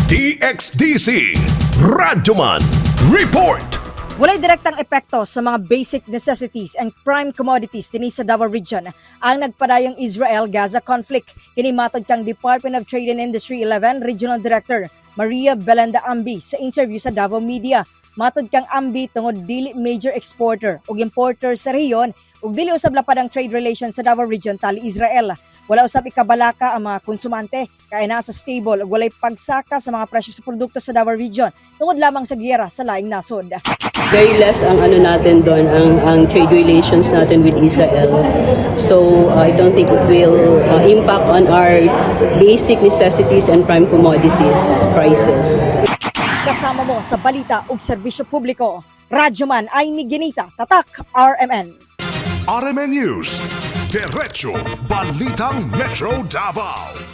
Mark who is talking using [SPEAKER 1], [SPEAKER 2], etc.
[SPEAKER 1] DXDC Radyoman Report.
[SPEAKER 2] Walay direktang epekto sa mga basic necessities and prime commodities dinhi sa Davao Region ang nagpadayong Israel-Gaza conflict. Kini matod kang Department of Trade and Industry 11 Regional Director Maria Belanda Ambi sa interview sa Davao Media. Matod kang Ambi, tungod dili major exporter ug importer sa rehiyon ug dili usab lapad ang trade relations sa Davao Region tali Israel, wala usab ikabalaka ang mga konsumante kay naa sa stable ug walay pagsaka sa mga presyo sa produkto sa Davao Region tungod lamang sa giyera sa laing nasod.
[SPEAKER 3] Very less ang ano natin doon, ang trade relations natin with Israel. So I don't think it will impact on our basic necessities and prime commodities prices.
[SPEAKER 2] Kasama mo sa balita ug serbisyo publiko. Radyoman ay Ginita, Tatak RMN.
[SPEAKER 1] RMN News. Diretso Balitang Metro Davao.